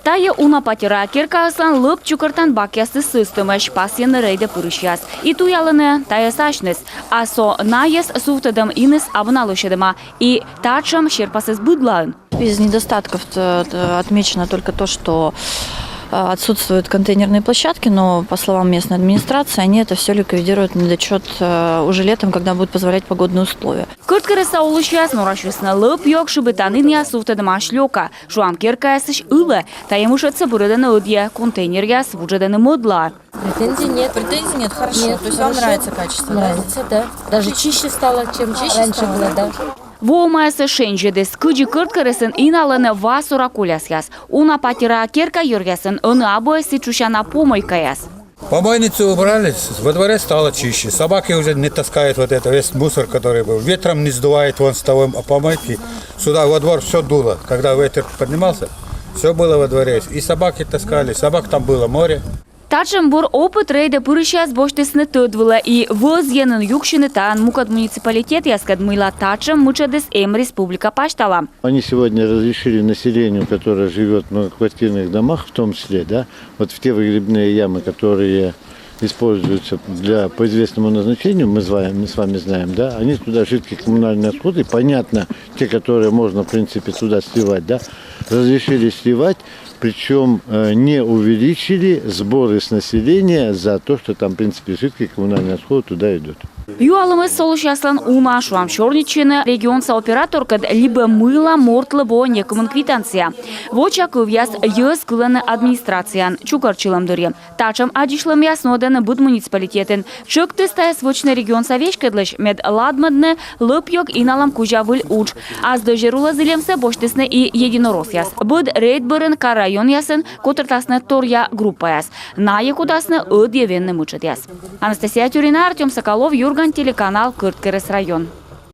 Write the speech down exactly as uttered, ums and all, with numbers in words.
Тайӧ уна патераа керкаыслӧн лӧп чукӧртан бакъясыс сӧстӧмӧсь, пасйӧны рейдӧ пырысьяс. И туялӧны тайӧс асьныс. А со найӧс сувтӧдӧм иныс абу на лӧсьӧдӧма. И татшӧм серпасыс быдлаын. Из недостатков, э, отмечено только то, что э, отсутствуют контейнерные площадки, но, по словам местной администрации, они это все ликвидируют недочет э, уже летом, когда будут позволять погодные условия. Кӧрткерӧсса олысьяс норасисны: лӧп-ёг шыбитанінъяс сувтӧдӧмаӧсь лёка. Шуам, керкаясысь ылӧ. Тайӧ мытшӧдсӧ бырӧдӧны ӧдйӧ, контейнеръяс вуджӧдӧны мӧдлаӧ. Претензий нет. Претензий нет, хорошо. Нет, то есть вам хорошо. Нравится качество, да? Нравится, да. Даже чище стало, чем раньше было, да. Воӧмаясӧс шензьӧдіс, кыдзи Кӧрткерӧсын иналӧны васора колясъяс. Уна патераа керка йӧръясын ӧні абуӧсь сідз шусяна помойкаяс. Помойницу убрали, с- во дворе стало чище. Собаки уже не таскают вот это, весь мусор, который был. Ветром не сдувает вон с того помойки. Сюда во двор все дуло. Когда ветер поднимался, все было во дворе. И собаки таскали, собак там было море. Татшӧм бур опыт рейдӧ пырысьяс босьтісны тӧд вылӧ и вӧзйӧны юксьыны таӧн мукӧд муниципалитетъяскӧд, мыйла татшӧм мытшӧдыс эм республика пасьтала. Они сегодня разрешили населению, которое живет в многоквартирных домах, в том числе, да, вот в те выгребные ямы, которые используются для, по известному назначению, мы с вами, мы с вами знаем, да, они туда жидкие коммунальные отходы, понятно, те, которые можно, в принципе, туда сливать, да, разрешили сливать, причем э, не увеличили сборы с населения за то, что там, в принципе, жидкие коммунальные отходы туда идут. Юалӧмыс олысьяслӧн уна: шуам, сёрнитчыны регионса операторкӧд либӧ мыйла мортлы воӧ некымын квитанция. Воча кывъяс йӧз кылӧны администрацияын чукӧртчылӧм дырйи. Татшӧм аддзысьлӧмъяс нуӧдӧны быд муниципалитетын. Тшӧктіс тайӧс вӧчны регионса веськӧдлысь, мед ладмӧдны лӧп-ёг иналӧм кузя выль удж. Ас дӧзьӧр улӧ зільӧмсӧ босьтісны и единороссъяс. Быд рейд бӧрын кар-районъясын котыртасны торъя группаяс. Найӧ кутасны ӧдйӧ венны мытшӧдъяс. Анастасия Тюрина, Артём Соколов, «Юрган» телеканал, Кӧрткерӧс район.